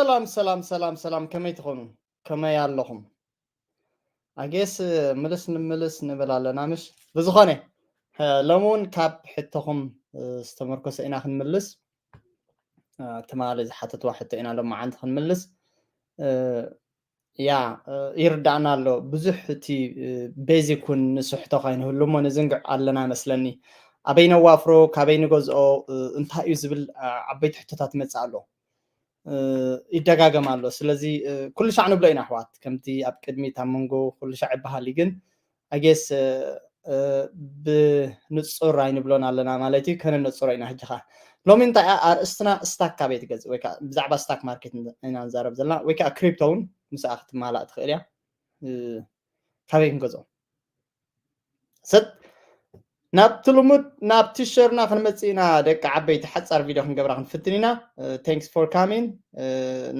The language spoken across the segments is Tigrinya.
ሰላም ሰላም ሰላም ሰላም፣ ከመይ ትኾኑ? ከመይ ኣለኹም? ኣጌስ ምልስ ንምልስ ንብል ኣለና ምሽ። ብዝኾነ እ፣ ሎሚ እውን ካብ ሕቶኹም እ፣ ዝተመርኮሰ ኢና ክንምልስ። እ፣ ትማሊ ዝሓተትዋ ሕቶ ኢና ሎማዓንቲ ክንምልስ። እ፣ ያ እ፣ ይርዳእና ኣሎ ብዙሕ እቲ እ፣ ቤዚክ እውን ንስሕቶ ካይንህሉ እሞ ንዝንግዕ ኣለና መስለኒ። ኣበይ ነዋፍሮ፣ ካበይ ንገዝኦ፣ እ፣ እንታይ እዩ ዝብል እ፣ ዓበይቲ ሕቶታት ይመጽእ ኣሎ። እ፣ ይደጋገም ኣሎ። ስለዚ እ፣ ኩሉ ሻዕ ንብሎ ኢና ኣሕዋት፣ ከምቲ ኣብ ቅድሚት ኣብ መንጎ ኩሉ ሻዕ ይበሃል እዩ። ግን ኣጌስ ብንጹር ኣይንብሎን ኣለና ማለት እዩ። ከነነጽሮ ኢና። ሕጂ ኸዓ ሎሚ እንታይ እያ ኣርእስትና? ስታክ ካበይ ትገዝእ ወይ ከዓ ብዛዕባ ስታክ ማርኬት ኢና ንዛረብ ዘለና፣ ወይ ከዓ ክሪፕቶ እውን ምስኣ ክትማላእ ትኽእል እያ። እ፣ ካበይ ክንገዝኦ? ሰጥ ናብቲ ልሙድ ናብቲ ሸርና ክንመጽእ ኢና። ደቂ ዓበይቲ ሓጻር ቪድዮ ክንገብራ ክንፍትን ኢና። Thanks for coming።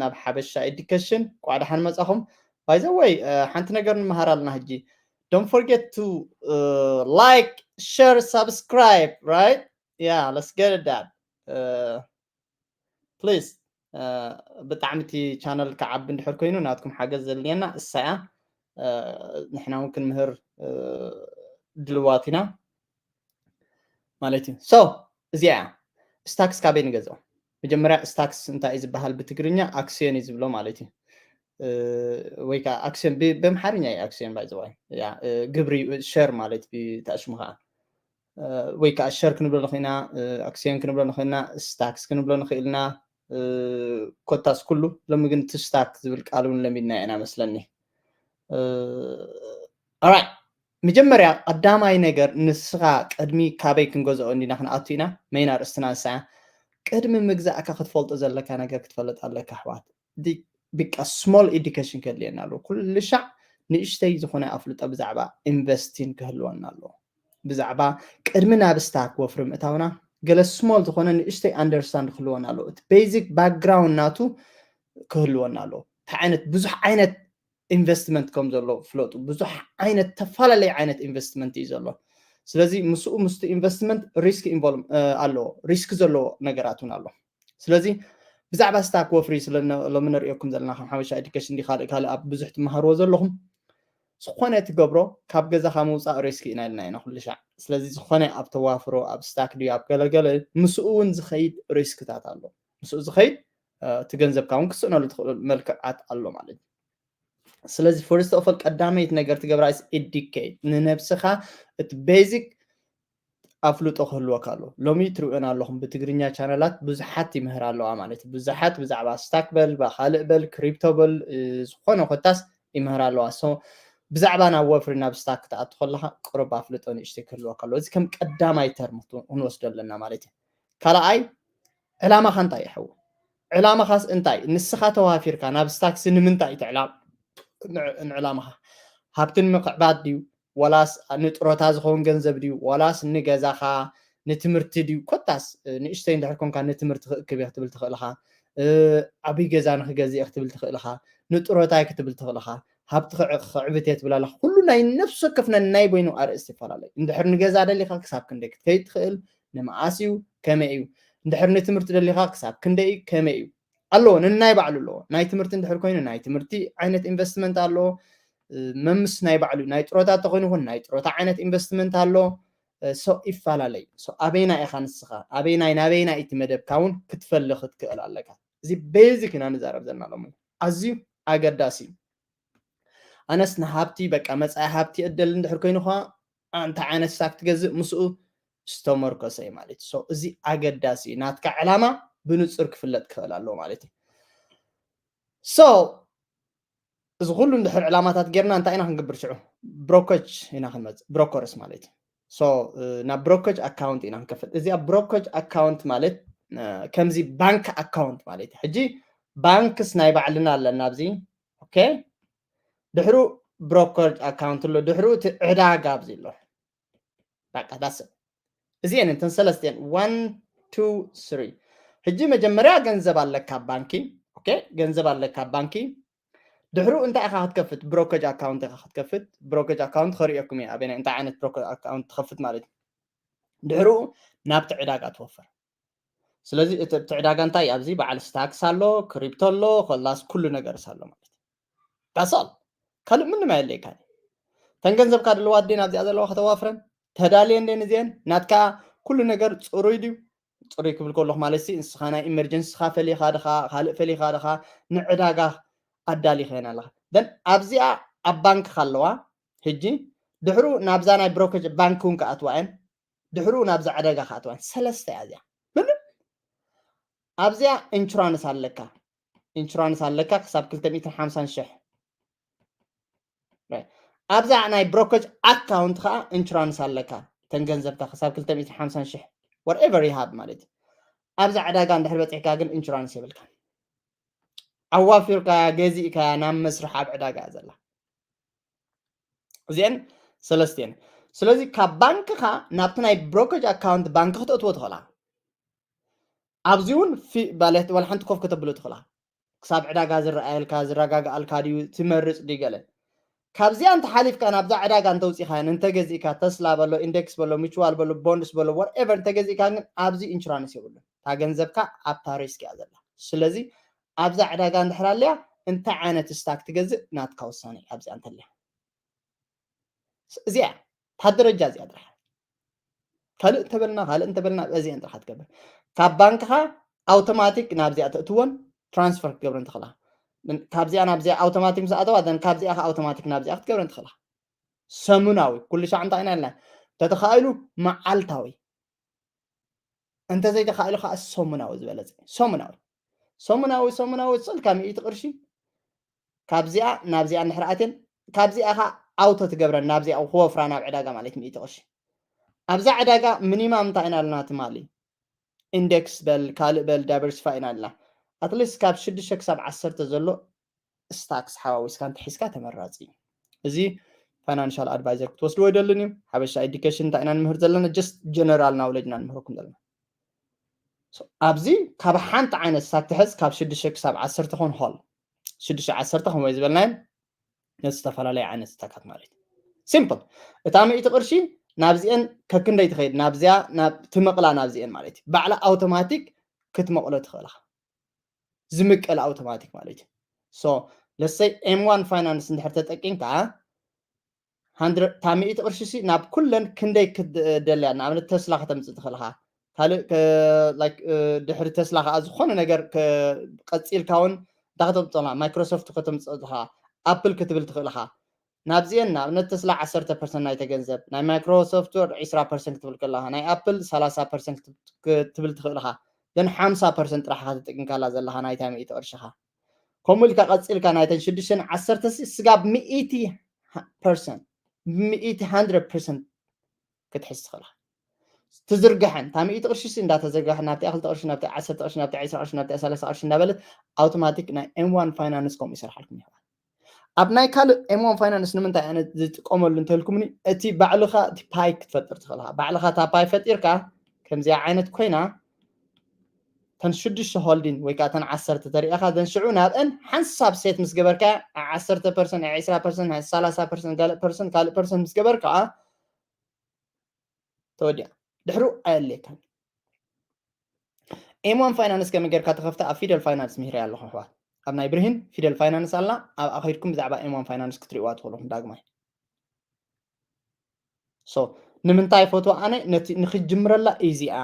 ናብ ሓበሻ ኤዱኬሽን ቋዕ ደሓን መጻኹም። By the way ሓንቲ ነገር ንምሃር ኣለና ሕጂ። Don't forget to like, share, subscribe, right? Yeah, let's get it done. Please ብጣዕሚ እቲ ቻነል ክዓቢ እንድሕር ኮይኑ ናትኩም ሓገዝ ዘድልየና እሳያ። ንሕና እውን ክንምህር ድልዋት ኢና ማለት እዩ። So እዚኣ እያ። ስታክስ ካበይ ንገዝኦ? መጀመርያ ስታክስ እንታይ እዩ ዝበሃል ብትግርኛ? ኣክሲዮን እዩ ዝብሎ ማለት እዩ። ወይ ከዓ ኣክሲዮን ብኣምሓርኛ እዩ ኣክሲዮን ባይዘዋይ ግብሪ ሸር ማለት ብተኣሽሙ ከዓ ወይ ከዓ ሸር ክንብሎ ንኽእልና፣ ኣክሲዮን ክንብሎ ንኽእልና፣ ስታክስ ክንብሎ ንኽእልና። ኮታስ ኩሉ ሎሚ ግን እቲ ስታክ ዝብል ቃል እውን ለሚድና ኢና መስለኒ። ራይ መጀመርያ ቀዳማይ ነገር ንስኻ ቅድሚ ካበይ ክንገዝኦ እንዲና ክንኣቱ ኢና። መይን ኣርእስትና ንሳ እያ። ቅድሚ ምግዛእካ ክትፈልጦ ዘለካ ነገር ክትፈልጥ ኣለካ ኣሕዋት። ብቃ ስሞል ኤዱኬሽን ከድልየና ኣለዎ። ኩሉ ሻዕ ንእሽተይ ዝኾነ ኣፍልጦ ብዛዕባ ኢንቨስቲን ክህልወና ኣለዎ። ብዛዕባ ቅድሚ ናብ ስታክ ወፍሪ ምእታውና ገለ ስሞል ዝኾነ ንእሽተይ ኣንደርስታንድ ክህልወና ኣለዎ። እቲ ቤዚክ ባክግራውንድ ናቱ ክህልወና ኣለዎ። እንታይ ዓይነት ብዙሕ ዓይነት ኢንቨስትመንት ከም ዘሎ ፍለጡ። ብዙሕ ዓይነት ተፈላለየ ዓይነት ኢንቨስትመንት እዩ ዘሎ። ስለዚ ምስኡ ምስቲ ኢንቨስትመንት ሪስክ ኢንቮልቭ ኣለዎ። ሪስክ ዘለዎ ነገራት እውን ኣሎ። ስለዚ ብዛዕባ ስታክ ወፍሪ ስለ ሎሚ ንሪኦኩም ዘለና ከም ሓበሻ ኤዱኬሽን እንዲ ካልእ ካልእ ኣብ ብዙሕ ትመሃርዎ ዘለኹም ዝኾነ ትገብሮ ካብ ገዛኻ ምውፃእ ሪስክ ኢና ኢልና ኢና ኩሉ ሻዕ። ስለዚ ዝኾነ ኣብ ተዋፍሮ ኣብ ስታክ ድዩ ኣብ ገለገለ ምስኡ እውን ዝኸይድ ሪስክታት ኣሎ። ምስኡ ዝኸይድ እቲ ገንዘብካ እውን ክስእነሉ ትኽእሉ መልክዓት ኣሎ ማለት እዩ። ስለዚ ፈርስት ኦፍ ኦል ቀዳመይቲ ነገር ትገብራ ኢስ ኤዱኬት ንነብስኻ እቲ ቤዚክ ኣፍልጦ ክህልወካ ኣለዎ። ሎሚ ትሪኡና ኣለኹም ብትግርኛ ቻነላት ብዙሓት ይምህር ኣለዋ ማለት እዩ። ብዙሓት ብዛዕባ ስታክ በል ብካልእ በል ክሪፕቶ በል ዝኾነ ኮታስ ይምህር ኣለዋ። ሶ ብዛዕባ ናብ ወፍሪ ናብ ስታክ ክትኣቱ ከለኻ ቅሩብ ኣፍልጦ ንእሽተይ ክህልወካ ኣለዎ። እዚ ከም ቀዳማይ ተርም ክንወስዶ ኣለና ማለት እዩ። ካልኣይ ዕላማኻ እንታይ ይሕው? ዕላማኻስ እንታይ? ንስኻ ተዋፊርካ ናብ ስታክሲ ንምንታይ እቲ ዕላማ? ንዕላማኻ ሃብቲ ንምክዕባት ድዩ? ዋላስ ንጥሮታ ዝኸውን ገንዘብ ድዩ? ዋላስ ንገዛኻ ንትምህርቲ ድዩ? ኮታስ ንእሽተይ እንድሕር ኮንካ ንትምህርቲ ክእክብ እየ ክትብል ትኽእል ኢኻ። ዓብይ ገዛ ንክገዝእ እየ ክትብል ትኽእል ኢኻ። ንጥሮታይ ክትብል ትኽእል ኢኻ። ሃብቲ ክዕብት እየ ትብል ኣለኻ። ኩሉ ናይ ነፍሲ ወከፍ ነናይ በይኑ ኣርእስቲ ይፈላለዩ። እንድሕር ንገዛ ደሊኻ ክሳብ ክንደይ ክትከይድ ትኽእል፣ ንመኣስ እዩ፣ ከመይ እዩ? እንድሕር ንትምህርቲ ደሊኻ ክሳብ ክንደይ እዩ፣ ከመይ እዩ? ኣለዎ፣ ነናይ ባዕሉ ኣለዎ። ናይ ትምህርቲ እንድሕር ኮይኑ ናይ ትምህርቲ ዓይነት ኢንቨስትመንት ኣለዎ። መምስ ናይ ባዕሉ ናይ ጥሮታ እንተኮይኑ ይኹን ናይ ጥሮታ ዓይነት ኢንቨስትመንት ኣሎ። ሶ ይፈላለዩ። ሶ ኣበይና ኢኻ ንስኻ ኣበይናይ ናበይና እቲ መደብካ እውን ክትፈልኽ ክትክእል ኣለካ። እዚ ቤዚክ ኢና ንዛረብ ዘለና ሎሚ። ኣዝዩ ኣገዳሲ እዩ። ኣነስ ንሃብቲ በቃ መፃኢ ሃብቲ እደሊ እንድሕር ኮይኑ ኸዓ እንታይ ዓይነት ስታክ ትገዝእ ምስኡ ዝተመርኮሰ እዩ ማለት እዩ። እዚ ኣገዳሲ እዩ። ናትካ ዕላማ ብንፁር ክፍለጥ ክኽእል ኣለዎ ማለት እዩ። ሶ እዚ ኩሉ እንድሕር ዕላማታት ጌርና እንታይ ኢና ክንገብር ሽዑ? ብሮከጅ ኢና ክንመፅእ። ብሮከርስ ማለት እዩ። ሶ ናብ ብሮከጅ ኣካውንት ኢና ክንከፍት። እዚኣ ብሮከጅ ኣካውንት ማለት ከምዚ ባንክ ኣካውንት ማለት እዩ። ሕጂ ባንክስ ናይ ባዕልና ኣለና ኣብዚ። ኦኬ፣ ድሕሩ ብሮከጅ ኣካውንት ኣሎ፣ ድሕሩ እቲ ዕዳጋ ኣብዚ ኣሎ። በቃ ዳስ እዚአን እንተን ሰለስቲአን ዋን ቱ ስሪ። ሕጂ መጀመርያ ገንዘብ ኣለካ ባንኪ። ኦኬ፣ ገንዘብ ኣለካ ባንኪ። ድሕሩ እንታይ ኢኻ ክትከፍት? ብሮከጅ ኣካውንት ኢኻ ክትከፍት። ብሮከጅ ኣካውንት ከርእየኩም እየ ኣበናይ እንታይ ዓይነት ብሮከጅ ኣካውንት ትኸፍት ማለት እዩ። ድሕሩ ናብቲ ዕዳጋ ትወፍር። ስለዚ እቲ ኣብቲ ዕዳጋ እንታይ ኣብዚ በዓል ስታክስ ኣሎ፣ ክሪፕቶ ኣሎ፣ ከላስ ኩሉ ነገርስ ኣሎ ማለት እዩ። ዳሳል ካልእ ምንም ኣየድልየካን። ተን ገንዘብካ ድልዋት ድየን ኣብዚኣ ዘለዋ ከተዋፍረን ተዳልየን ድየን እዚአን ናትካ ኩሉ ነገር ፅሩይ ድዩ? ፅሩይ ክብል ከለኹ ማለት ሲ ንስኻ ናይ ኢመርጀንሲኻ ፈሊኻ ድኻ ካልእ ፈሊኻ ድኻ ንዕዳጋ ኣዳሊኸን ኣለኻ። ደን ኣብዚኣ ኣብ ባንክኻ ኣለዋ። ሕጂ ድሕሩ ናብዛ ናይ ብሮከጅ ባንክ እውን ክኣትዋ እየን። ድሕሩ ናብዛ ዕዳጋ ክኣትዋ እየን። ሰለስተ እያ እዚኣ። ምንም ኣብዚኣ ኢንሹራንስ ኣለካ። ኢንሹራንስ ኣለካ ክሳብ ክልተ ሚእትን ሓምሳን ሽሕ። ኣብዛ ናይ ብሮከጅ ኣካውንት ከዓ ኢንሹራንስ ኣለካ። ተን ገንዘብካ ክሳብ ክልተ ሚእትን ሓምሳን ሽሕ whatever you have ማለት እዩ። ኣብዛ ዕዳጋ እንድሕር በፂሕካ ግን ኢንሹራንስ የብልካ። ዓዋፊርካያ ገዚእካያ ናብ መስርሕ ኣብ ዕዳጋ እያ ዘላ። እዚአን ሰለስቲአን። ስለዚ ካብ ባንክኻ ናብቲ ናይ ብሮከጅ ኣካውንት ባንክ ክተእትዎ ትኽእላ። ኣብዚ እውን ማለት ዋላ ሓንቲ ኮፍ ከተብሎ ትኽእላ። ክሳብ ዕዳጋ ዝረኣየልካ ዝረጋግኣልካ ድዩ ትመርፅ ድዩ ገለ። ካብዚኣ እንተሓሊፍካ ናብዛ ዕዳጋ እንተውፂኻያን እንተገዚእካ ተስላ በሎ ኢንዴክስ በሎ ሚቹዋል በሎ ቦንድስ በሎ whatever እንተገዚእካ ግን ኣብዚ ኢንሹራንስ የብሉን። እታ ገንዘብካ ኣብታ ሪስክ እያ ዘላ። ስለዚ ኣብዛ ዕዳጋ እንድሕር ኣልያ እንታይ ዓይነት ስታክ ትገዝእ ናትካ ውሳነ እዩ። ኣብዚኣ እንተልያ እዚኣ እታ ደረጃ እዚኣ ጥራሕ ካልእ እንተበልና ካልእ እንተበልና እዚአን ጥራሕ ትገብር። ካብ ባንክኻ ኣውቶማቲክ ናብዚኣ ተእትወን ትራንስፈር ክትገብረን ትኽእላ። ካብዚኣ ናብዚኣ ኣውቶማቲክ ምስ ኣተዋ ካብዚኣ ኣውቶማቲክ ናብዚኣ ክትገብረን ትኽእላ። ሰሙናዊ ኩሉ ሻዕ እንታይ ኢና ኢልና? እንተተኻኢሉ መዓልታዊ፣ እንተዘይተኻኢሉ ከዓ ሰሙናዊ ዝበለፀ። ሰሙናዊ ሰሙናዊ ሰሙናዊ ፅልካ ሚእቲ ቅርሺ ካብዚኣ ናብዚኣ እንድሕር ኣትየን ካብዚኣ ከዓ ኣውቶ ትገብረን ናብዚኣ ክወፍራ ናብ ዕዳጋ ማለት ሚእቲ ቅርሺ። ኣብዛ ዕዳጋ ሚኒማም እንታይ ኢና ኣለና ትማሊ? ኢንዴክስ በል ካልእ በል ዳይቨርሲፋይ ኢና ኣለና። ኣትሊስት ካብ ሽዱሽተ ክሳብ ዓሰርተ ዘሎ ስታክስ ሓዋዊስካ እንተሒዝካ ተመራፂ እዩ። እዚ ፋይናንሻል ኣድቫይዘር ክትወስድዎ ኣይደልን እዩ። ሓበሻ ኤዱኬሽን እንታይ ኢና ንምህር ዘለና? ጀስት ጀነራል ናውለጅ ኢና ንምህረኩም ዘለና። ኣብዚ ካብ ሓንቲ ዓይነት ስታክ ትሕዝ ካብ ሽዱሽተ ክሳብ ዓሰርተ ኾን ሆል ሽዱሽተ ዓሰርተ ከምኡ ዝበልናዮም ነቲ ዝተፈላለየ ዓይነት ስታካት ማለት እዩ። ሲምፕል። እታ ሚእቲ ቅርሺ ናብዚአን ከክንደይ ትኸይድ ናብዚኣ ናብ ትመቕላ ናብዚአን ማለት እዩ። ባዕላ ኣውቶማቲክ ክትመቕሎ ትኽእላ። ዝምቀል ኣውቶማቲክ ማለት እዩ። So let's say ኤም ዋን ፋይናንስ እንድሕር ተጠቂምካ እታ ሚእቲ ቅርሺ ሲ ናብ ኩለን ክንደይ ክትደልያ ንኣብነት ተስላ ከተምፅእ ትኽእልኻ። ካልእ ድሕሪ ተስላ ከዓ ዝኾነ ነገር ቀፂልካ እውን እንታይ ከተምፅእልካ ማይክሮሶፍት ከተምፅእልካ ኣፕል ክትብል ትኽእልኻ። ናብዚአን ንኣብነት ተስላ ዓሰርተ ፐርሰንት ናይተ ገንዘብ ናይ ማይክሮሶፍት ወርድ ዕስራ ፐርሰንት ክትብል ከለኻ ናይ ኣፕል ሰላሳ ፐርሰንት ክትብል ትኽእልኻ። ግን ሓምሳ ፐርሰንት ጥራሕ ኢኻ ተጠቂምካላ ዘለኻ ናይታ ሚእቲ ቅርሽኻ። ከምኡ ኢልካ ቀፂልካ ናይተን ሽዱሽተን ዓሰርተ ሲ ስጋብ ሚእቲ ፐርሰንት ሚእቲ ሃንድረድ ፐርሰንት ክትሕዝ ትኽእልኻ። ትዝርግሐን እታ ሚእቲ ቅርሺ ሲ እንዳተዘርግሐ ናብቲ ክልተ ቅርሺ ናብቲ ዓሰርተ ቅርሺ ናብቲ ዕስራ ቅርሺ ናብቲ ሰላሳ ቅርሺ እንዳበለት ኣውቶማቲክ ናይ ኤም ዋን ፋይናንስ ከምኡ ይሰርሓልኩም ይኽእል። ኣብ ናይ ካልእ ኤም ዋን ፋይናንስ ንምንታይ ኣነ ዝጥቀመሉ እንተልኩምኒ እቲ ባዕልኻ እቲ ፓይ ክትፈጥር ትኽእልኻ። ባዕልኻ እታ ፓይ ፈጢርካ ከምዚኣ ዓይነት ኮይና ተን ሽዱሽተ ሆልዲን ወይ ከዓ ተን ዓሰርተ ተሪእኻ ዘን ሽዑ ናብአን ሓንሳብ ሴት ምስ ገበርካ ዓሰርተ ፐርሰንት ዕስራ ፐርሰንት ሰላሳ ፐርሰንት ካልእ ፐርሰንት ካልእ ፐርሰንት ምስ ገበርካ ተወዲኣ ድሕሩ ኣየድልየካን። ኤም ዋን ፋይናንስ ከመይ ጌርካ ተኸፍተ ኣብ ፊደል ፋይናንስ ምሂረ ኣለኹ ኣሕዋት። ኣብ ናይ ብርሂን ፊደል ፋይናንስ ኣላ ኣብ ኣኸድኩም ብዛዕባ ኤም ዋን ፋይናንስ ክትሪእዋ ትኽእሉ ዳግማይ። So ንምንታይ ፈትዋ ኣነ ነቲ ንክጅምረላ እዚኣ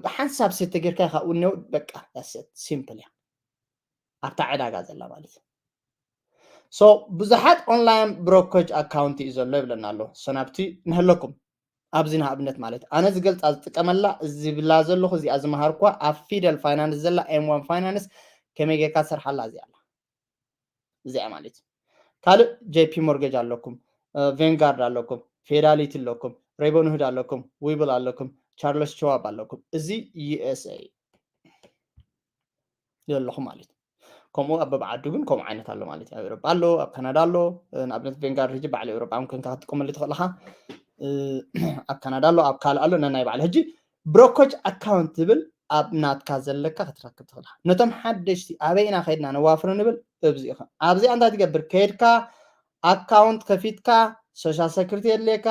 ብሓንሳብ ሴት ተጌርካ ካብኡ እነው በቃ that's it simple እያ። ኣብታ ዕዳጋ ዘላ ማለት እዩ። So ብዙሓት ኦንላይን ብሮከጅ ኣካውንት እዩ ዘሎ ይብለና ኣሎ። So ናብቲ ንህለኩም ኣብዚ ንኣብነት ማለት ኣነ ዝገልፃ ዝጥቀመላ ዝብላ ዘለኹ እዚኣ ዝመሃርኳ ኣብ ፊደል ፋይናንስ ዘላ ኤም ዋን ፋይናንስ ከመይ ጌርካ ትሰርሓላ እዚኣ ኣላ እዚኣ ማለት እዩ። ካልእ ጄፒ ሞርጌጅ ኣለኩም፣ ቬንጋርድ ኣለኩም፣ ፌዳሊቲ ኣለኩም፣ ሬቦንሁድ ኣለኩም፣ ዊብል ኣለኩም፣ ቻርለስ ሸዋብ ኣለኩም። እዚ ዩ ኤስ ኤ ዘለኹ ማለት እዩ። ከምኡ ኣብ በብዓዱ ግን ከምኡ ዓይነት ኣሎ ማለት እዩ። ኣብ ኤውሮጳ ኣሎ፣ ኣብ ካናዳ ኣሎ። ንኣብነት ቬንጋርድ ሕጂ ባዕሉ ኤውሮጳ ኮንካ ክትጥቀመሉ ትኽእል ኢኻ። ኣብ ካናዳ ኣሎ፣ ኣብ ካልእ ኣሎ፣ ነናይ ባዕሉ። ሕጂ ብሮኮጅ ኣካውንት ዝብል ኣብ ናትካ ዘለካ ክትረክብ ትኽእል ኢኻ። ነቶም ሓደሽቲ ኣበይ ኢና ከይድና ነዋፍሮ ንብል እብዚ ኢኻ። ኣብዚኣ እንታይ ትገብር? ከይድካ ኣካውንት ከፊትካ ሶሻል ሰክሪቲ የድልየካ፣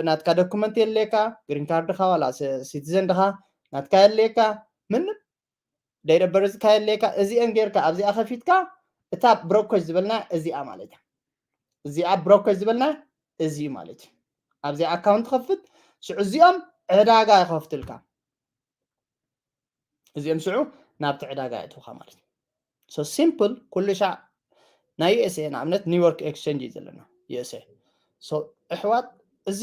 ናትካ ዶኩመንት የድልየካ፣ ግሪን ካርድ ድኻ ዋላ ሲቲዘን ድኻ ናትካ የድልየካ ምንም፣ date of birth ካ የድልየካ። እዚአን ጌርካ ኣብዚኣ ከፊትካ እታ brokerage ዝበልና እዚኣ ማለት እያ። እዚኣ brokerage ዝበልና እዚ ማለት እዩ። ኣብዚኣ account ትኸፍት፣ ሽዑ እዚኦም ዕዳጋ ይኸፍትልካ። እዚኦም ሽዑ ናብቲ ዕዳጋ የእትውካ ማለት እዩ። So simple። ኩሉ ሻዕ ናይ USA ንኣብነት New York Exchange እዩ ዘለና USA። So ኣሕዋት፣ እዚ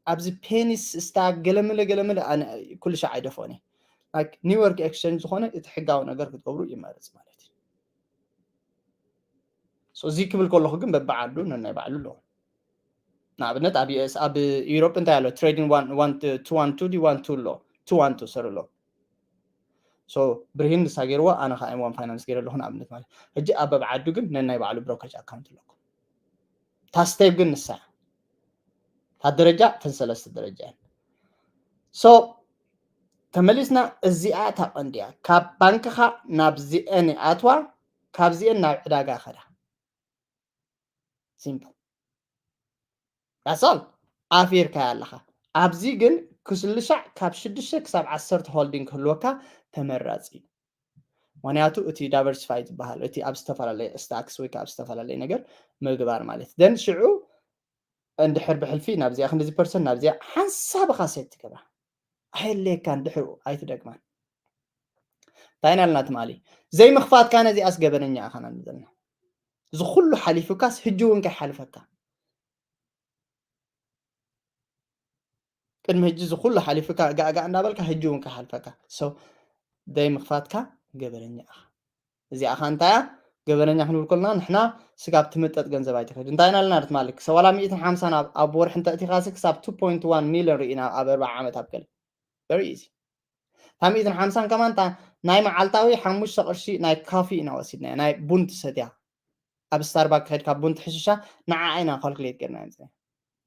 ኣብዚ penny stock ገለመለ ገለመለ ኣነ ኩሉ ሻዕ ኣይደፍኦን እየ። Like New York Exchange ዝኾነ እቲ ሕጋዊ ነገር ክትገብሩ ይመርጽ ማለት እዩ። So እዚ ክብል ከለኹ ግን በብዓዱ ነናይ ባዕሉ ኣለዎ። ንኣብነት ኣብ US ኣብ Europe እንታይ ኣሎ? Trading one one two one two ዲ one two ኣሎ፣ two one two ስር ኣሎ። So ብርሂን ንሳ ገይርዎ፣ ኣነ ከዓ M one Finance ገይረ ኣለኹ ንኣብነት ማለት። ሕጂ ኣብ በብዓዱ ግን ነናይ ባዕሉ brokerage account ኣለኩም። እታ step ግን ንሳ እያ። እታ ደረጃ እተን ሰለስተ ደረጃ እየን። So ተመሊስና፣ እዚኣ እታ ቀንዲ እያ። ካብ ባንክኻ ናብዚአን ይኣትዋ፣ ካብዚአን ናብ ዕዳጋ ከዳ። Simple። That's all። ኣፊርካ ኣለኻ። ኣብዚ ግን ክስልሻዕ ካብ ሽዱሽተ ክሳብ ዓሰርተ holding ክህልወካ ተመራጺ እዩ። ምክንያቱ እቲ diversify ዝበሃል እቲ ኣብ ዝተፈላለየ stocks ወይ ከዓ ኣብ ዝተፈላለየ ነገር ምግባር ማለት። Then ሽዑ እንድሕር ብሕልፊ ናብዚኣ ክንድዚ ፐርሰንት ናብዚኣ ሓንሳብኻ set ትገብራ። ኣየድልየካን፣ ድሕሩ ኣይትደግማን። እንታይ ኢና ኢልና ትማሊ? ዘይምኽፋትካ ነዚኣስ ገበነኛ ኢኻ ኢና ዘለና። እዚ ኩሉ ሓሊፉካስ ህጂ እውን ከይሓልፈካ። ቅድሚ ህጂ እዚ ኩሉ ሓሊፉካ ጋእጋእ እንዳበልካ ህጂ እውን ከይሓልፈካ። So ዘይምኽፋትካ ገበነኛ ኢኻ። እዚኣ ኸ እንታይ እያ? ገበነኛ ክንብል ከለና ንሕና ስጋብ ትምጠጥ ገንዘብ ኣይትኸድ። እንታይ ኢና ኢልና ትማሊ? ክሳብ ዋላ ሚእትን ሓምሳን ኣብ፣ ኣብ ወርሒ እንተእቲኻሲ ክሳብ two point one million ርኢና ኣብ ኣርባዓ ዓመት ኣብ ገለ። Very easy። እታ ሚእትን ሓምሳን ከማን እታ ናይ መዓልታዊ ሓሙሽተ ቅርሺ ናይ ካፊ ኢና ወሲድናያ፣ ናይ ቡን ትሰትያ። ኣብ ስታርባክ ከድካ ቡን ትሕሽሻ፣ ንዓ ኢና ካልኩሌት ጌርና ምጽና።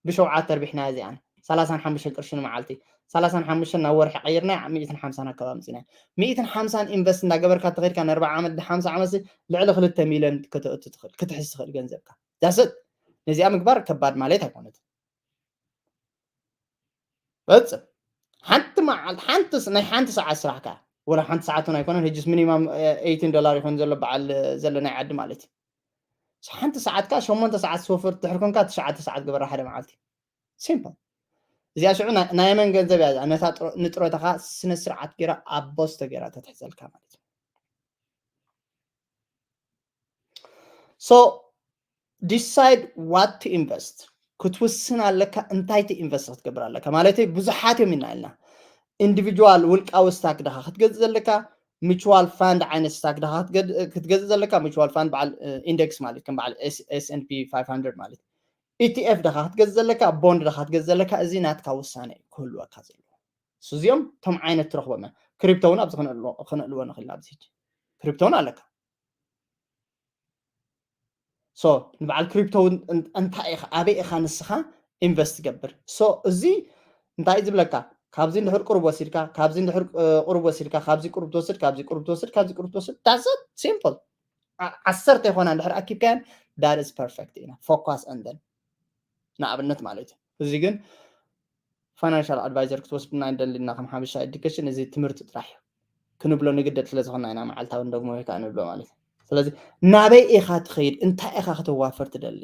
ብሸውዓተ ኣርቢሕና እዚኣን ሰላሳን ሓሙሽተን ቅርሺ ንመዓልቲ፣ ሰላሳን ሓሙሽተን ናብ ወርሒ ቀይርና፣ ሚእትን ሓምሳን ኣከባቢ ምጽና። ሚእትን ሓምሳን ኢንቨስት እንዳገበርካ ተኸድካ ንኣርባዓ ዓመት፣ ሓምሳ ዓመት ልዕሊ ክልተ ሚልዮን ከተእቱ ትኽእል፣ ክትሕዝ ትኽእል ገንዘብካ። ዳስት ነዚኣ ምግባር ከባድ ማለት ኣይኮነትን። ፈጽም። ሓንቲ መዓልቲ፣ ሓንቲ ስ-፣ ናይ ሓንቲ ሰዓት ስራሕካ፣ ወላ ሓንቲ ሰዓት እውን ኣይኮነን፣ ሕጅስ ሚኒማም፣ እ፣ eighteen ዶላር ይኾን ዘሎ በዓል፣ እ፣ ዘሎ ናይ ዓዲ ማለት እዩ። ስ-፣ ሓንቲ ሰዓትካ ሸሞንተ ሰዓት ዝወፍር ትድሕር ኮንካ፣ ትሽዓተ ሰዓት ግበራ ሓደ መዓልቲ። ሲምፕል። እዚኣ ሽዑ ናይ፣ ናይ መን ገንዘብ እያ? ነታ ጥሮ-፣ ንጥሮታኻ ስነ ስርዓት ጌራ ኣብ ቦስቶ ጌራ ተትሕዘልካ ማለት እዩ። So decide what to invest። ክትውስን ኣለካ፣ እንታይ ቲ ኢንቨስት ክትገብር ኣለካ። ማለተይ ብዙሓት እዮም ኢና ኢልና። ኢንዲቪጁዋል ውልቃዊ ስታክ ድኻ ክትገዝእ ዘለካ፣ ሚቹዋል ፋንድ ዓይነት ስታክ ድኻ ክትገድ-፣ ክትገዝእ ዘለካ፣ ሚቹዋል ፋንድ በዓል፣ እ፣ ኢንደክስ ማለት ከም በዓል ኤስ-፣ S and P five hundred ማለት። ኢቲኤፍ ድኻ ክትገዝእ ዘለካ፣ ቦንድ ድኻ ክትገዝእ ዘለካ፣ እዚ ናትካ ውሳነ እዩ ክህልወካ ዘለዎ። እሱ እዚኦም እቶም ዓይነት ትረኽቦም እዮም። ክሪፕቶ እውን ኣብዚ ክነእልዎ፣ ክነእልዎ ንኽእል ኢና ኣብዚ ሕጂ። ክሪፕቶ እውን ኣለካ። So ንበዓል ክሪፕቶ እውን እን-፣ እንታይ ኢኻ፣ ኣበይ ኢኻ ንስኻ ኢንቨስት ትገብር? So እዚ እንታይ እዩ ዝብለካ? ካብዚ እንድሕር ቁሩብ ወሲድካ፣ ካብዚ እንድሕር፣ እ፣ ቁሩብ ወሲድካ፣ ካብዚ ቁሩብ ትወስድ፣ ካብዚ ቁሩብ ትወስድ፣ ካብዚ ቁሩብ ትወስድ። That's it። Simple። ዓ-፣ ዓሰርተ ይኾና እንድሕር ኣኪብካየን፣ that is perfect ኢና። Focus on them። ንኣብነት ማለት እዩ። እዚ ግን ፋይናንሻል ኣድቫይዘር ክትወስድና ኣይንደልን ኢና ከም ሓበሻ ኤዱኬሽን፣ እዚ ትምህርቲ ጥራሕ እዩ። ክንብሎ ንግደድ ስለ ዝኾንና ኢና መዓልታዊ ንደግሞ ወይ ከዓ ንብሎ ማለት እዩ። ስለዚ ናበይ ኢኻ ትኸይድ? እንታይ ኢኻ ከተዋፍር ትደሊ?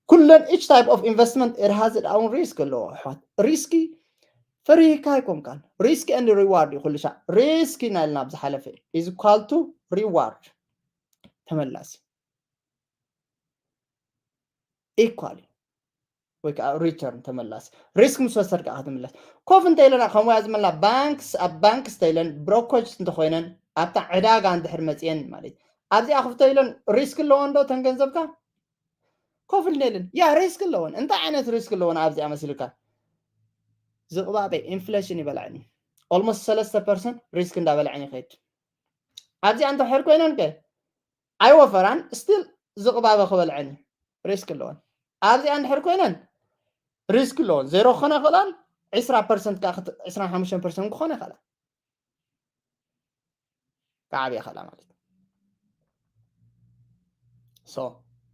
ኩለን each type of investment it has its own risk ኣለዎ ኣሕዋት። ሪስኪ ፈሪህካ ኣይኮንካን። Risk and reward እዩ ኩሉ ሻዕ። ሪስኪ ኢና ኢልና ኣብ ዝሓለፈ is equal to reward ተመላሲ። Equally ወይ ከዓ ሪተርን ተመላሲ። ሪስክ ምስ ወሰድካ ክትምለስ። ኮፍ እንተ ኢለና ከምኡ እያ ዝመላ ባንክስ፣ ኣብ ባንክስ እንተ ኢለን ብሮኮጅ እንተኮይነን ኣብታ ዕዳጋ እንድሕር መፅየን ማለት እዩ። ኣብዚኣ ክፍቶ ኢለን ሪስክ ኣለወን ዶ ተን ገንዘብካ? ኮፍ ኢልን ኢለን ያ ሪስክ ኣለወን። እንታይ ዓይነት ሪስክ ኣለወን ኣብዚኣ መሲልካ? ዝቕባበ ኢንፍሌሽን ይበልዐኒ። ኦልሞስት ሰለስተ ፐርሰንት ሪስክ እንዳበልዐን ይኸይድ። ኣብዚኣ እንድሕር ኮይነን ከ ኣይወፈራን፣ ስቲል ዝቕባበ ክበልዐን እዩ። ሪስክ ኣለወን። ኣብዚኣ እንድሕር ኮይነን ሪስክ ኣለወን። ዜሮ ክኾና ይኽእላን፣ ዕስራ ፐርሰንት ከዓ ክት-፣ ዕስራን ሓሙሽተን ፐርሰንት ክኾና ይኽእላ። ክዓብያ ይኽእላ ማለት እዩ። So፣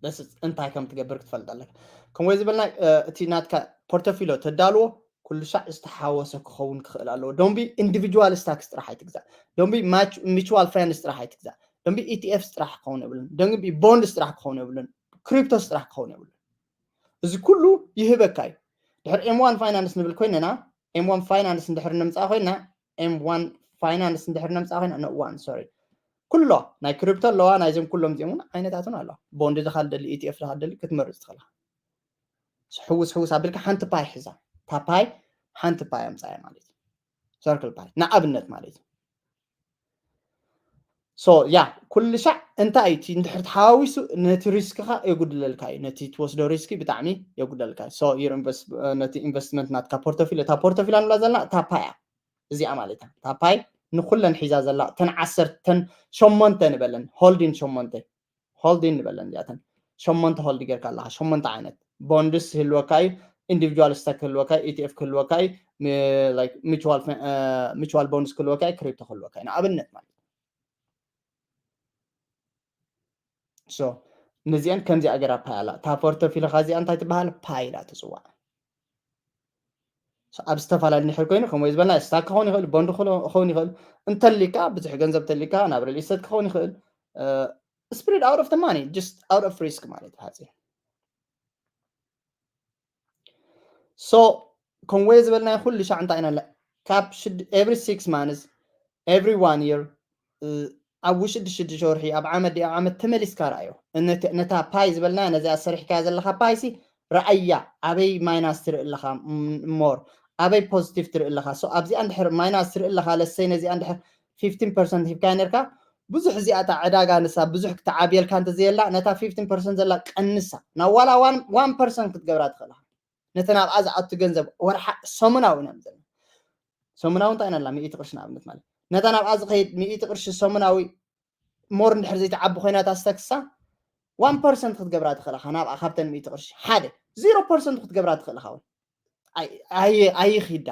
this is እንታይ ከም ትገብር ክትፈልጥ ኣለካ። ከምኡ ዝበልና፣ እ፣ እቲ ናትካ ፖርቶፊሎ ተዳልዎ፣ ኩሉ ሻዕ ዝተሓወሰ ክኸውን ክኽእል ኣለዎ። Don't be individual stocks ጥራሕ ኣይትግዛእ። Don't be mutual funds ጥራሕ ኣይትግዛእ። Don't be E T Fs ጥራሕ ክኸውን የብሉን። Don't be bonds ጥራሕ ክኸውን የብሉን። Cryptos ጥራሕ ክኸውን የብሉን። እዚ ኩሉ ይህበካ እዩ። ድሕር M one Finance ንብል ኮይንና M one Finance እንድሕር ነምፅኣ ኮይና M one Finance እንድሕር ነምፅኣ ኮይና no one sorry ኩሎ ናይ ክሪፕቶ ኣለዋ። ናይዞም ኩሎም እዚኦም እውን ዓይነታትን ኣለዋ። ቦንድ ድኻ ደሊ ኢቲኤፍ ድኻ ደሊ ክትመርፅ ትኽእላ። ሕውስ ሕውስ ኣቢልካ ሓንቲ ፓይ ሒዛ ታፓይ ሓንቲ ፓይ ኣምፃያ ማለት እዩ። ሰርክል ፓይ ንኣብነት ማለት እዩ። So yeah ኩሉ ሻዕ እንታይ እቲ እንድሕር ተሓዋዊሱ ነቲ ሪስክኻ የጉድለልካ እዩ። ነቲ ትወስዶ ሪስኪ ብጣዕሚ የጉድለልካ እዩ። So ነቲ ኢንቨስትመንት ናትካ ፖርቶፊል እታ ፖርቶፊል ንብላ ዘለና እታ ፓይ እያ። እዚኣ ማለት እያ እታ ፓይ ንኩለን ሒዛ ዘላ እተን ዓሰርተን ሸሞንተ ንበለን ሆልዲን ሸሞንተ ሆልዲን ንበለን እዚኣተን ሸሞንተ ሆልድ ጌርካ ኣለካ። ሸሞንተ ዓይነት ቦንድስ ክህልወካ እዩ። ኢንዲቪጁዋል ስታክ ክህልወካ እዩ። ኢቲኤፍ ክህልወካ እዩ። ሚቹዋል ቦንድስ ክህልወካ እዩ። ክሪፕቶ ክህልወካ እዩ ንኣብነት ማለት እዩ። So ነዚአን ከምዚኣ ገይራ ፓይ ኣላ። እታ ፖርቶፊልኻ እዚኣ እንታይ ትበሃል? ፓይ ኢላ ትፅዋዕ። ኣብ ዝተፈላለዩ ንድሕር ኮይኑ ከምኡ ዝበልና ስታክ ክኸውን ይኽእል፣ ቦንድ ክኸውን ይኽእል፣ እንተሊካ ብዙሕ ገንዘብ ተሊካ ናብ ሪል ስቴት ክኸውን ይኽእል። Spread out of the money just out of risk ማለት ብሓፂር። So ከምኡ ዝበልናዮ ኩሉ ሻዕ እንታይ ኢና ካብ every six months every one year ኣብ ውሽጢ ሽዱሽተ ወርሒ ኣብ ዓመት ኣብ ዓመት ተመሊስካ ረኣዮ። ነታ ፓይ ዝበልና ነዚኣ ሰሪሕካያ ዘለካ ፓይሲ ረኣያ ኣበይ ማይናስ ትርኢ ኣለካ more ኣበይ ፖዚቲቭ ትርኢ ኣለካ። ኣብዚኣ እንድሕር ማይናስ ትርኢ ኣለካ ለሰይ ነዚኣ እንድሕር fifteen percent ሂብካያ ነርካ ብዙሕ እዚኣታ ዕዳጋ ንሳ ብዙሕ ክትዓብየልካ እንተዘየላ ነታ fifteen percent ዘላ ቀንሳ ናብ ዋላ one percent ክትገብራ ትኽእልካ። ነተን ኣብኣ ዝኣቱ ገንዘብ ወርሓ ሰሙናዊ ኢና ዘለና። ሰሙናዊ እንታይ ኢና ሚእቲ ቅርሺ ንኣብነት ማለት ነታ ናብኣ ዝኸይድ ሚእቲ ቅርሺ ሰሙናዊ more እንድሕር ዘይትዓቢ ኮይና እታ ስታክሳ one percent ክትገብራ ትኽእል ኢኻ። ናብኣ ካብተን ሚእቲ ቅርሺ ሓደ zero percent ክትገብራ ትኽእል ኢኻ። እውን ኣይኽዳ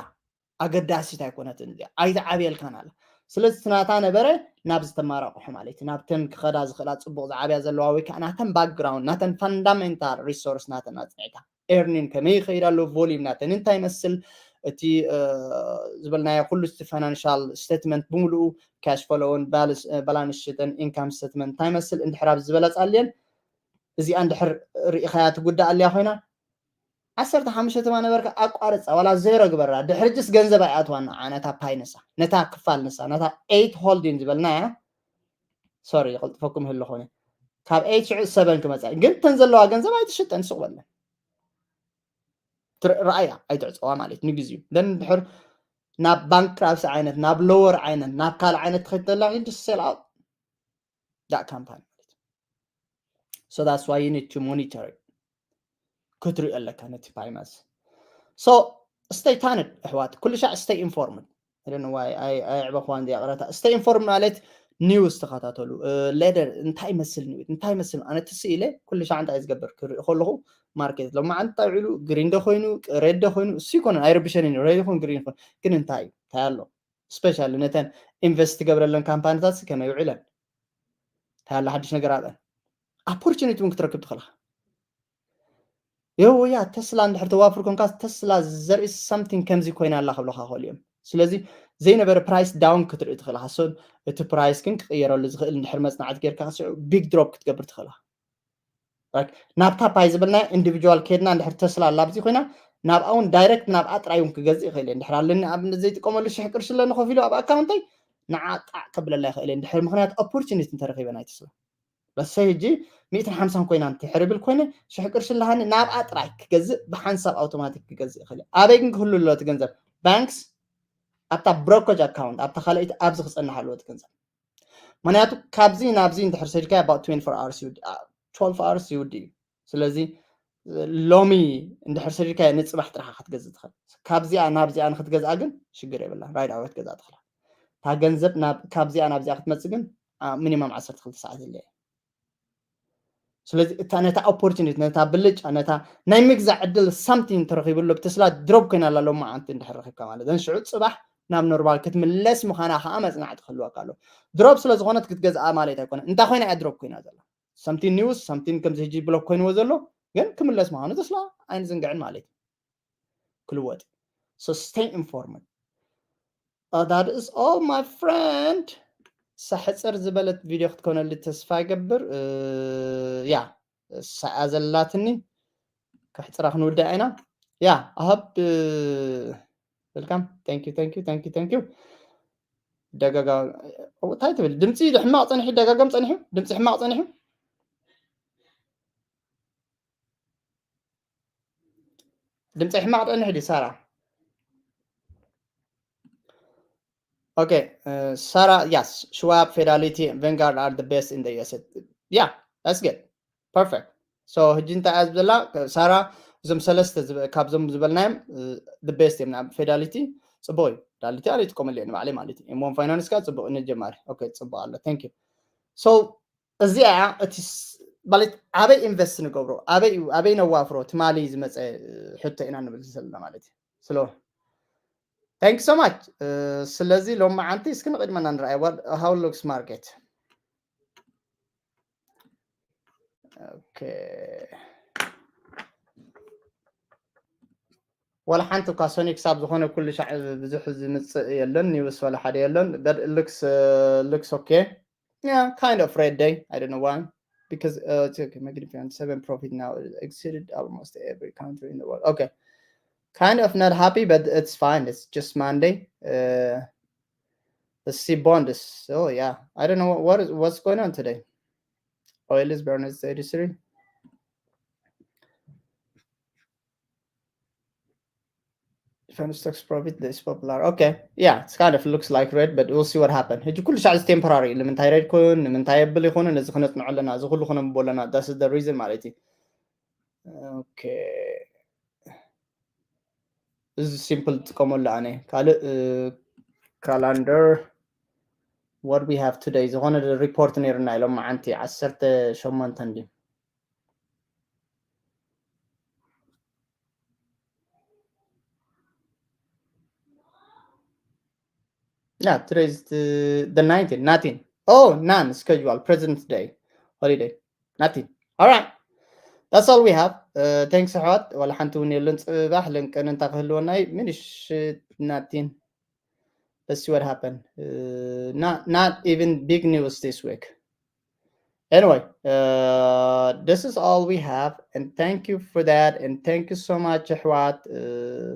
ኣገዳሲት ኣይኮነትን እዚኣ ኣይትዓብየልካን ኣላ። ስለዚ እቲ ናታ ነበረ ናብ ዝተማራቕሑ ማለት እዩ ናብተን ክኸዳ ዝኽእላ ፅቡቕ ዝዓብያ ዘለዋ ወይ ከዓ ናተን ባክግራውንድ ናተን ፋንዳሜንታል ሪሶርስ ናተን ኣፅኒዕካ ኤርኒን ከመይ ይኸይድ ኣሎ ቮሊዩም ናተን እንታይ ይመስል እቲ ዝበልናዮ ኩሉ እቲ ፋይናንሻል ስቴትመንት ብምሉኡ ካሽ ፍሎውን ባላንስ ሽተን ኢንካም ስቴትመንት እንታይ ይመስል እንድሕር ኣብ ዝበለፃልየን እዚኣ እንድሕር ርኢኻያ ትጉዳእ ኣልያ ኮይና ዓሰርተ ሓሙሽተ ትማ ነበርካ ኣቋርፃ ዋላ ዜሮ ግበራ ድሕሪ ጅስ ገንዘብ ኣይኣትዋና ዓነታ ፓይ ንሳ ነታ ክፋል ንሳ ነታ ኤይት ሆልዲን ዝበልናያ ሶሪ ይቕልጥፈኩም ህሉ ኾነ ካብ ኤይት ሽዑ ሰበን ክመፃ ግን ተን ዘለዋ ገንዘብ ኣይትሽጠን ሱቕ በለን ረኣያ ኣይትዕፀዋ ማለት ንግዜኡ ደን ድሕር ናብ ባንክራፕሲ ዓይነት ናብ ሎወር ዓይነት ናብ ካልእ ዓይነት ትኸይድ ተላ just sell out that company ማለት so that's why you need to monitor it ክትሪኦ ኣለካ ነቲ ፓይማስ so stay tuned ኣሕዋት ኩሉ ሻዕ stay informed ኣይዕበኽዋን ዚኣ ቅረታ stay informed ማለት ኒውስ ተኸታተሉ ሌደር እንታይ መስል ኒውስ እንታይ መስል ኣነ ትስኢለ ኩሉ ሻዕ እንታይ ዝገብር ክርኢ ከለኹ ማርኬት ሎማዓንቲ እንታይ ውዒሉ ግሪን ዶ ኮይኑ ሬድ ዶ ኮይኑ እሱ ይኮነ ኣይረብሸን እዩ ሬድ ይኹን ግሪን ይኹን ግን እንታይ እዩ እንታይ ኣሎ ስፔሻሊ ነተን ኢንቨስት ትገብረለን ካምፓኒታት ከመይ ውዒለን እንታይ ኣሎ ሓድሽ ነገር ኣብአን ኦፖርቹኒቲ እውን ክትረክብ ትኽእልኻ የው ያ ተስላ እንድሕር ተዋፍር ኮንካ ተስላ ዘርኢ something ከምዚ ኮይና ኣላ ክብለካ ክኽእሉ እዮም ስለዚ ዘይነበረ ፕራይስ ዳውን ክትርኢ ትኽእል ኢኻ ሶ እቲ ፕራይስ ግን ክቕየረሉ ዝኽእል እንድሕር መፅናዕቲ ጌርካ ስዑ ቢግ ድሮፕ ክትገብር ትኽእል ኢኻ ናብታ ፓይ ዝበልናዮ ኢንዲቪጁዋል ከድና እንድሕር ተስላ ኣላ ኣብዚ ኮይና ናብኣ እውን ዳይረክት ናብኣ ጥራይ እውን ክገዝእ ይኽእል እየ እንድሕር ኣለኒ ኣብነት ዘይጥቀመሉ ሽሕ ቅርሺ ኣለኒ ከፊሉ ኣብ ኣካውንተይ ንዓ ጣዕ ከብለላ ይኽእል እየ እንድሕር ምክንያት ኦፖርቹኒቲ እንተረኺበ ናይ ተስላ ለሰይ ሕጂ ሚእትን ሓምሳን ኮይና እንድሕር ብል ኮይነ ሽሕ ቅርሺ ኣለሃኒ ናብኣ ጥራይ ክገዝእ ብሓንሳብ ኣውቶማቲክ ክገዝእ ይኽእል እየ ኣበይ ግን ክህሉ ኣሎ እቲ ገንዘብ ባንክስ ኣብታ ብሮኮጅ ኣካውንት ኣብታ ካልኣይቲ ኣብዚ ክፀንሕ ኣለዎ እቲ ገንዘብ ምክንያቱ ካብዚ ናብዚ እንድሕር ሰዲካ about twenty-four hours ይውዲ twelve hours ይውዲ እዩ ስለዚ ሎሚ እንድሕር ሰዲካ ንፅባሕ ጥራካ ክትገዝእ ትኽእል ካብዚኣ ናብዚኣ ንክትገዝኣ ግን ሽግር የብላ right away ክትገዝኣ ትኽእላ እታ ገንዘብ ካብዚኣ ናብዚኣ ክትመፅእ ግን ሚኒማም ዓሰርተ ክልተ ሰዓት የለ ስለዚ እታ ነታ ኦፖርቹኒቲ ነታ ብልጫ ነታ ናይ ምግዛእ ዕድል something ተረኺብሉ ብተስላ ድሮፕ ኮይና ኣላ ሎማዓንቲ እንድሕር ረኺብካ ማለት ዘን ሽዑ ፅባሕ ናብ ኖርማል ክትምለስ ምዃና ከዓ መፅናዕቲ ክህልወካ ኣሎ ድሮፕ ስለ ዝኾነት ክትገዝኣ ማለት ኣይኮነ እንታይ ኮይና እያ ድሮፕ ኮይና ዘላ something news something ከምዚ ሕጂ ብሎክ ኮይንዎ ዘሎ ግን ክምለስ ምዃኑ ተስላ ኣይንዝንግዕን ማለት እዩ ክልወጥ So stay informed. Uh, that is all, my friend. ሳሕፅር ዝበለት ቪድዮ ክትኮነሊ ተስፋ ይገብር። ያ ሳኣ ዘላትኒ ከሕፅራ ክንውዳእ ኢና። ያ ኣሃብ። Welcome. Thank you, thank you, thank you, thank you. ደጋጋ እንታይ ትብል? ድምፂ ሕማቕ ፀኒሑ፣ ደጋገም ፀኒሑ፣ ድምፂ ሕማቕ ፀኒሑ። ድምፂ ሕማቕ ጠንሕ ድዩ ሳራ? Okay, uh, Sarah, yes, Schwab, Fidelity, Vanguard are the best in the U S. Yeah, that's good. Perfect. So ሕጂ እንታይ እያ ዝብላ ሳራ? እዞም ሰለስተ ዝብ- ካብዞም ዝበልናዮም the best እዮም። ናብ ፌዳሊቲ ፅቡቅ እዩ። ዳሊቲ ኣነ ይጥቀመሉ እየ ንባዕለይ ማለት እዩ። M one finance ካ ፅቡቅ ንጀማሪ። Okay፣ ፅቡቅ ኣሎ። Thank you. So እዚኣ እቲ ማለት ኣበይ ኢንቨስት ንገብሮ፣ ኣበይ ኣበይ ነዋፍሮ ትማሊ ዝመፀ ሕቶ ኢና ንብል ዘለና ማለት እዩ። ስለ Thank you so much. ስለዚ ሎም መዓንቲ እስኪ ንቅድመና ንርኣይ። How looks market? Okay. ዋላ ሓንቲ እኳ ሶኒ ክሳብ ዝኾነ ኩሉ ሻዕ ብዙሕ ዝምፅእ የለን፣ ኒውስ ዋላ ሓደ የለን። But it looks uh, looks okay. Yeah, kind of red day. I don't know why. Because uh, it's okay. Magnificent seven profit now exceeded almost every country in the world. Okay. Kind of not happy, but it's fine. It's just Monday. Uh, let's see bonds. So yeah, I don't know what, what is what's going on today. Oil is burned at eighty-three. Defense stocks profit is popular. Okay, yeah, it's kind of looks like red, but we'll see what happen. ሕጂ ኩሉ ሻዕ እዚ ቴምፖራሪ እዩ። ንምንታይ ሬድ ኮይኑ ንምንታይ የብል ይኾኑ ነዚ ክነፅንዖ ኣለና። እዚ ኩሉ ክነንብቦ ኣለና። That's the reason ማለት እዩ። Okay. እዚ ሲምፕል ዝጥቀመሉ ኣነ ካልእ ካላንደር what we have today ዝኾነ ሪፖርት ነይሩና ኢሎም መዓንቲ ዓሰርተ ሸሞንተ እንዲ Yeah, today's the, the nineteen. Nothing. Oh, none schedule. President's Day. Holiday. Nothing. All right. That's all we have. Uh, thanks ኣሕዋት። ዋላ ሓንቲ እውን የለን። ፅባሕ ለንቀን እንታ ክህልወና እዩ። ምንሽ nothing. Let's see what happened. Uh, not not even big news this week. Anyway, uh, this is all we have, and thank you for that, and thank you so much ኣሕዋት። Uh,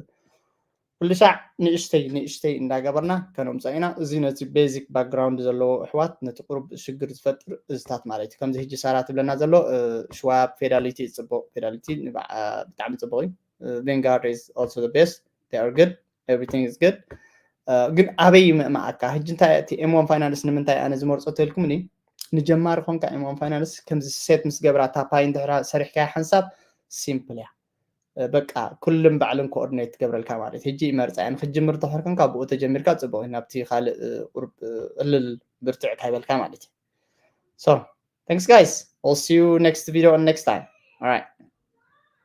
ኩሉ ሻዕ ንእሽተይ ንእሽተይ እንዳገበርና ከነምፀ ኢና። እዚ ነዚ ቤዚክ ባክግራውንድ ዘለዎ ኣሕዋት ነቲ ቁሩብ ሽግር ዝፈጥር እዝታት ማለት እዩ። ከምዚ ሕጂ ሳራ ትብለና ዘሎ ሽዋብ ፌዳሊቲ ፅቡቅ፣ ፌዳሊቲ ብጣዕሚ ፅቡቅ እዩ። Vanguard is also the best. They are good. Everything is good. ግን ኣበይ ምእማኣካ ሕጂ እንታይ እቲ M one finance ንምንታይ ኣነ ዝመርፆ ተልኩምኒ ንጀማሪ ኮንካ M one finance ከምዚ ሴት ምስ ገብራ ታፓይ እንድሕራ ሰሪሕካያ ሓንሳብ ሲምፕል እያ። በቃ ኩልን ባዕልን ኮኦርዲኔት ትገብረልካ ማለት ሕጂ ይመርፃ እያ። ንክትጅምር እንተኾር ኮንካ ብኡ ተጀሚርካ ፅቡቅ እዩ። ናብቲ ካልእ ቁርብ እልል ብርትዕ ካይበልካ ማለት እዩ። So thanks guys. I'll see you next video and next time. All right.